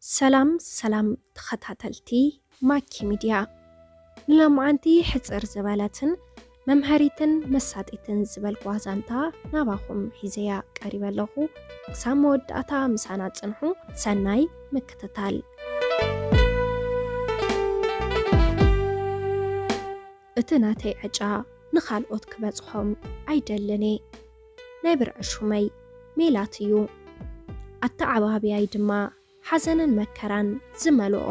ሰላም ሰላም ተኸታተልቲ ማኪ ሚድያ፣ ንሎማዓንቲ ሕጽር ዝበለትን መምሃሪትን መሳጢትን ዝበልኩዋ ዛንታ ናባኹም ሒዘያ ቀሪበ ኣለኹ። ክሳብ መወዳእታ ምሳና ጽንሑ። ሰናይ ምክትታል። እቲ ናተይ ዕጫ ንኻልኦት ክበጽሖም ኣይደልን እየ። ናይ ብርዒ ሹመይ ሜላት እዩ። ኣተዓባብያይ ድማ ሓዘንን መከራን ዝመልኦ፣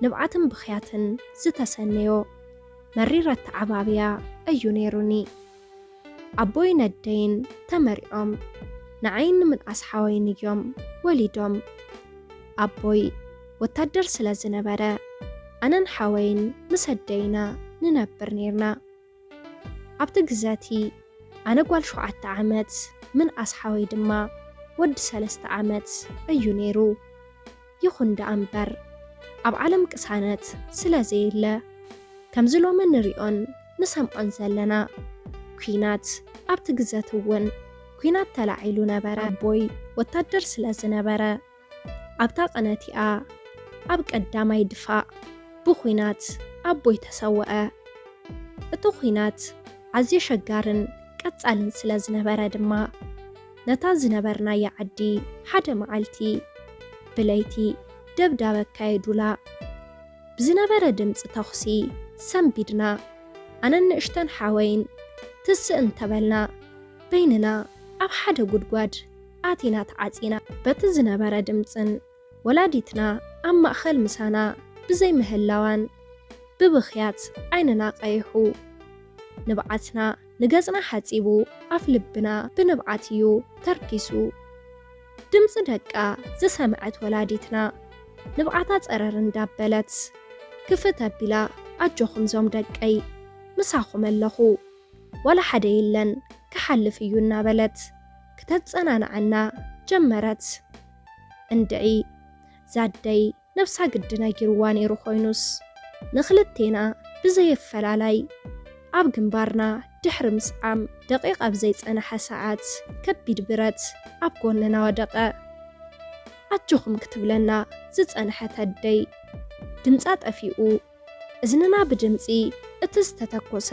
ንብዓትን ብኽያትን ዝተሰነዮ መሪር ኣተዓባብያ እዩ ነይሩኒ። ኣቦይን ኣደይን ተመሪዖም ንዓይን ንምንኣስ ሓወይን እዮም ወሊዶም። ኣቦይ ወታደር ስለ ዝነበረ፣ ኣነን ሓወይን ምስ ኣደይና ንነብር ነይርና። ኣብቲ ግዘ እቲ ኣነ ጓል ሸውዓተ ዓመት፣ ምንኣስ ሓወይ ድማ ወዲ ሰለስተ ዓመት እዩ ነይሩ። ይኹን ደኣ እምበር፣ ኣብ ዓለም ቅሳነት ስለ ዘየለ፣ ከምዚ ሎሚ ንሪኦን ንሰምዖን ዘለና ኲናት፣ ኣብቲ ግዘ እቲ እውን ኲናት ተላዒሉ ነበረ። ኣቦይ ወታደር ስለ ዝነበረ፣ ኣብታ ቅነ እቲኣ ኣብ ቀዳማይ ድፋዕ ብኲናት ኣቦይ ተሰወኣ። እቲ ኲናት ኣዝዩ ኣሸጋርን ቀጻልን ስለ ዝነበረ ድማ፣ ነታ ዝነበርናያ ዓዲ ሓደ መዓልቲ ብለይቲ ደብዳብ ኣካየዱላ። ብዝነበረ ድምጺ ተኹሲ ሰንቢድና፣ ኣነን ንእሽተን ሓወይን ትስእ እንተበልና፣ በይንና ኣብ ሓደ ጉድጓድ ኣቲና ተዓጺና። በቲ ዝነበረ ድምጽን ወላዲትና ኣብ ማእኸል ምሳና ብዘይ ምህላዋን ብብኽያት ዓይንና ቀይሑ። ንብዓትና ንገጽና ሓጺቡ፣ ኣፍ ልብና ብንብዓት እዩ ተርኪሱ። ድምጺ ደቃ ዝሰምዐት ወላዲትና ንብዓታ ጸረር እንዳበለት ክፍት ኣቢላ፣ ኣጆኹም ዞም ደቀይ፣ ምሳኹም ኣለኹ፣ ዋላ ሓደ የለን፣ ክሓልፍ እዩ እናበለት ክተጸናንዓና ጀመረት። እንድዒ ዛደይ ነብሳ ግዲ ነጊርዋ ነይሩ ኮይኑስ፣ ንኽልቴና ብዘየፈላላይ ኣብ ግንባርና ድሕሪ ምስዓም ደቂቕ ኣብ ዘይጸንሐ ሰዓት ከቢድ ብረት ኣብ ጎንና ወደቐ። ኣጆኹም ክትብለና ዝጸንሐት ኣደይ ድምጻ ጠፊኡ፣ እዝንና ብድምጺ እቲ ዝተተኮሰ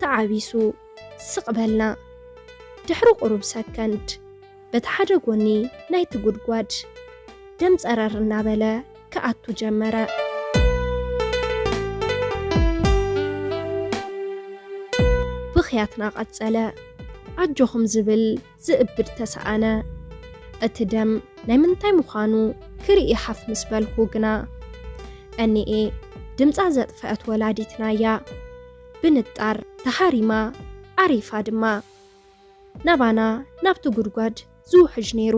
ተዓቢሱ ስቕ በልና። ድሕሪ ቁሩብ ሰከንድ በቲ ሓደ ጎኒ ናይቲ ጉድጓድ ደም ጸረር እናበለ ክኣቱ ጀመረ። ብኽያትና ቀጸለ። ኣጆኹም ዝብል ዝእብድ ተሰኣነ። እቲ ደም ናይ ምንታይ ምዃኑ ክርኢ ሓፍ ምስ በልኩ ግና፣ እኒኤ ድምጻ ዘጥፈአት ወላዲትና እያ። ብንጣር ተሃሪማ፣ ዓሪፋ ድማ። ናባና ናብቲ ጉድጓድ ዝውሕጅ ነይሩ።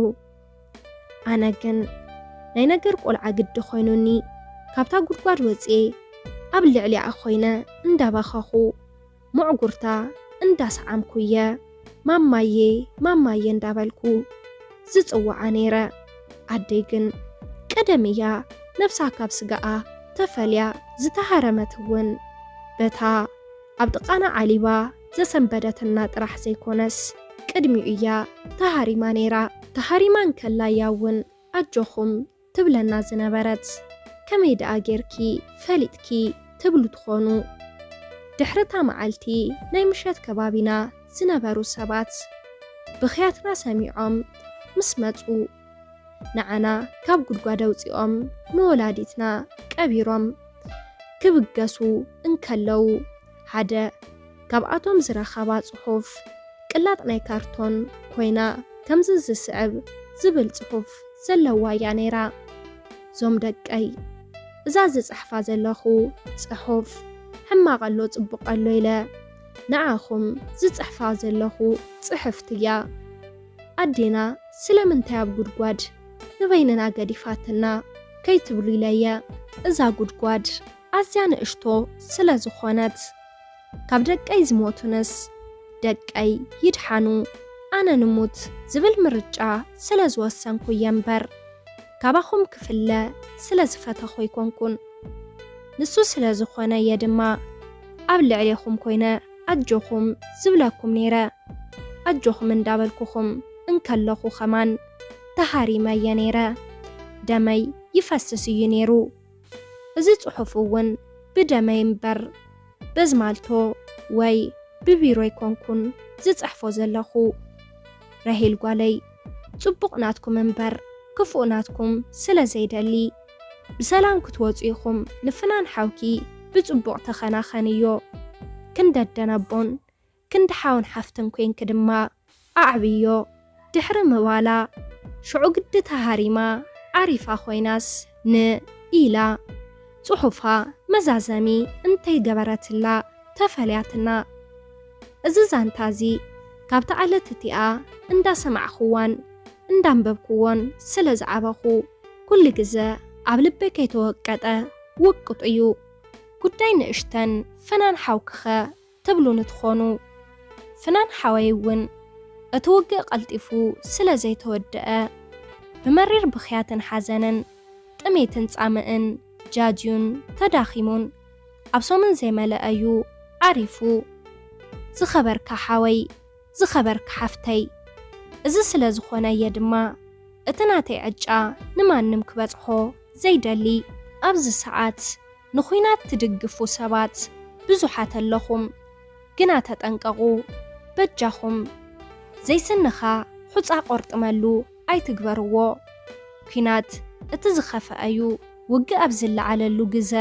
ኣነ ግን ናይ ነገር ቆልዓ ግዲ ኮይኑኒ፣ ካብታ ጉድጓድ ወፅኤ ኣብ ልዕሊኣ ኮይነ እንዳባኸኹ፣ መዕጉርታ እንዳሰዓምኩ እየ፣ "ማማዬ፣ ማማዬ" እንዳበልኩ ዝጽውዓ ነይረ። ኣደይ ግን ቀደም እያ ነብሳ ካብ ስጋኣ ተፈልያ ዝተሃረመት እውን። በታ ኣብ ጥቓና ዓሊባ ዘሰንበደትና ጥራሕ ዘይኮነስ፣ ቅድሚኡ እያ ተሃሪማ ነይራ። ተሃሪማ እንከላ እያ እውን ኣጆኹም ትብለና ዝነበረት። ከመይ ደኣ ጌርኪ ፈሊጥኪ ትብሉ ትኾኑ። ድሕሪ እታ መዓልቲ ናይ ምሸት ከባቢና ዝነበሩ ሰባት ብኽያትና ሰሚዖም ምስ መጹ፣ ንዓና ካብ ጉድጓድ ኣውጺኦም ንወላዲትና ቀቢሮም ክብገሱ እንከለዉ፣ ሓደ ካብኣቶም ዝረኸባ ጽሑፍ ቅላጥ ናይ ካርቶን ኮይና፣ ከምዚ ዝስዕብ ዝብል ጽሑፍ ዘለዋ እያ ነይራ። ዞም ደቀይ፣ እዛ ዝጽሕፋ ዘለኹ ጽሑፍ ሕማቕ ኣሎ ጽቡቕ ኣሎ ኢለ ንዓኹም ዝጽሕፋ ዘለኹ ጽሕፍቲ እያ። ኣዴና ስለምንታይ ኣብ ጉድጓድ ንበይንና ገዲፋትና ከይትብሉ ኢለ እየ። እዛ ጉድጓድ ኣዝያ ንእሽቶ ስለ ዝኾነት፣ ካብ ደቀይ ዝሞቱንስ ደቀይ ይድሓኑ፣ ኣነ ንሙት ዝብል ምርጫ ስለ ዝወሰንኩ እየ እምበር፣ ካባኹም ክፍለ ስለ ዝፈተኹ ኣይኮንኩን። ንሱ ስለ ዝኾነ እየ ድማ ኣብ ልዕሌኹም ኮይነ ኣጆኹም ዝብለኩም ነይረ። ኣጆኹም እንዳበልኩኹም እንከለኹ ኸማን ተሃሪመ እየ ነይረ። ደመይ ይፈስስ እዩ ነይሩ። እዚ ጽሑፍ እውን ብደመይ እምበር በዝማልቶ ወይ ብቢሮ ኣይኮንኩን ዝጽሕፎ ዘለኹ። ራሄል ጓለይ፣ ጽቡቕ ናትኩም እምበር ክፉእ ናትኩም ስለ ዘይደሊ፣ ብሰላም ክትወጹ ኢኹም። ንፍናን ሓውኪ ብጽቡቕ ተኸናኸንዮ። ክንዲ ኣደን ኣቦን ክንዲ ሓውን ሓፍትን ኮንኪ ድማ ኣዕብዮ። ድሕሪ ምባላ፣ ሽዑ ግዲ ተሃሪማ ዓሪፋ ኮይናስ ን ኢላ ጽሑፋ መዛዘሚ እንተይገበረትላ ተፈልያትና። እዚ ዛንታ እዚ ካብታ ዕለት እቲኣ እንዳሰማዕኽዋን እንዳንበብክዎን ስለ ዝዓበኹ፣ ኩሉ ግዘ ኣብ ልበይ ከይተወቀጠ ውቅጡ እዩ። ጉዳይ ንእሽተን ፍናን ሓውክኸ ትብሉኒ ትኾኑ። ፍናን ሓወይ እውን እቲ ውግእ ቀልጢፉ ስለ ዘይተወደአ፣ ብመሪር ብኽያትን ሓዘንን፣ ጥሜትን ጻምእን ጃጅዩን ተዳኺሙን ኣብ ሰሙን ዘይመለአ እዩ ዓሪፉ። ዝኸበርካ ሓወይ፣ ዝኸበርካ ሓፍተይ፣ እዚ ስለ ዝኾነ እየ ድማ እቲ ናተይ ዕጫ ንማንም ክበጽሖ ዘይደሊ። ኣብዚ ሰዓት ንኹናት ትድግፉ ሰባት ብዙሓት ኣለኹም፣ ግና ተጠንቀቑ በጃኹም። ዘይስንኻ ሑጻ ቆርጥመሉ ኣይትግበርዎ። ኲናት እቲ ዝኸፍአ እዩ። ውግእ ኣብ ዝለዓለሉ ግዘ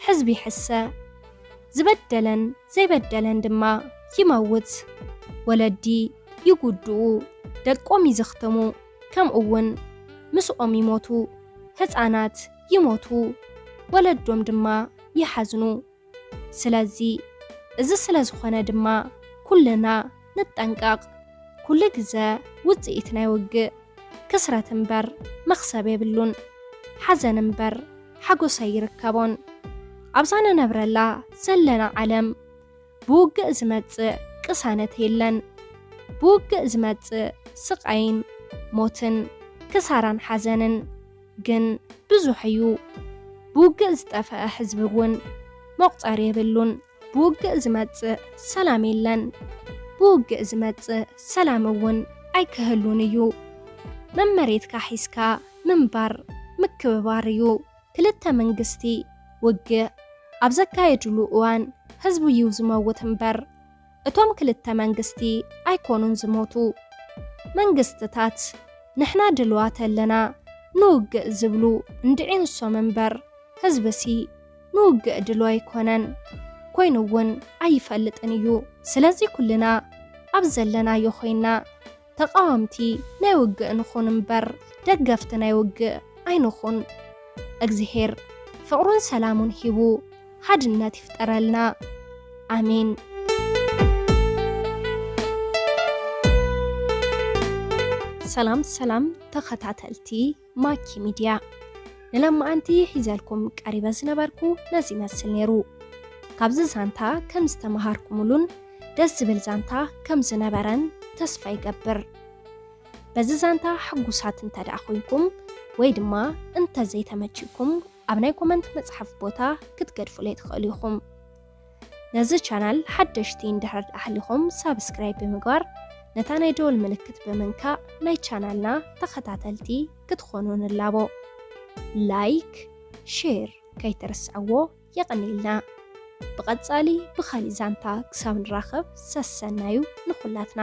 ሕዝቢ ይሕሰ። ዝበደለን ዘይበደለን ድማ ይመውት። ወለዲ ይጉድኡ፣ ደቆም ይዝኽትሙ፣ ከምኡ እውን ምስኦም ይሞቱ። ህጻናት ይሞቱ፣ ወለዶም ድማ ይሓዝኑ። ስለዚ እዚ ስለ ዝኾነ ድማ ኩልና ንጠንቀቕ። ኩሉ ግዘ ውጽኢት ናይ ውግእ ክስረት እምበር መኽሰብ የብሉን። ሓዘን እምበር ሓጎስ ኣይርከቦን። ኣብዛ ንነብረላ ዘለና ዓለም ብውግእ ዝመጽእ ቅሳነት የለን። ብውግእ ዝመጽእ ስቓይን ሞትን ክሳራን ሓዘንን ግን ብዙሕ እዩ። ብውግእ ዝጠፍአ ህዝቢ እውን መቑጸሪ የብሉን። ብውግእ ዝመጽእ ሰላም የለን። ብውግእ ዝመጽእ ሰላም እውን ኣይክህሉን እዩ። መመሬትካ ሒዝካ ምንባር ምክብባር እዩ። ክልተ መንግስቲ ውግእ ኣብ ዘካየድሉ እዋን ህዝቢ እዩ ዝመውት እምበር እቶም ክልተ መንግስቲ ኣይኮኑን ዝሞቱ። መንግስትታት ንሕና ድልዋት ኣለና ንውግእ ዝብሉ እንድዒ ንሶም እምበር ህዝብሲ ንውግእ ድልዋ ኣይኮነን። ኮይኑ እውን ኣይፈልጥን እዩ። ስለዚ ኩልና ኣብ ዘለናዮ ኮይና ተቓወምቲ ናይ ውግእ ንኹን እምበር ደገፍቲ ናይ ውግእ ኣይንኹን። እግዚኣብሔር ፍቕሩን ሰላሙን ሂቡ ሓድነት ይፍጠረልና። ኣሜን። ሰላም ሰላም ተኸታተልቲ ማኪ ሚድያ፣ ንለማዓንቲ ሒዘልኩም ቀሪበ ዝነበርኩ ነዚ ይመስል ነይሩ። ካብዚ ዛንታ ከም ዝተመሃርኩምሉን ደስ ዝብል ዛንታ ከም ዝነበረን ተስፋ ይገብር። በዚ ዛንታ ሕጉሳት እንተ ደኣ ኮይንኩም ወይ ድማ እንተ ዘይተመችኩም ኣብ ናይ ኮመንት መጽሓፍ ቦታ ክትገድፉለይ ትኽእሉ ኢኹም። ነዚ ቻናል ሓደሽቲ እንድሕር ደኣ ኣሕሊኹም ሳብስክራይብ ብምግባር ነታ ናይ ደወል ምልክት ብምንካእ ናይ ቻናልና ተኸታተልቲ ክትኾኑ ንላቦ። ላይክ፣ ሼር ከይትርስዕዎ። የቐንየልና። ብቐጻሊ ብኻሊእ ዛንታ ክሳብ ንራኸብ ሰሰናዩ ንኹላትና።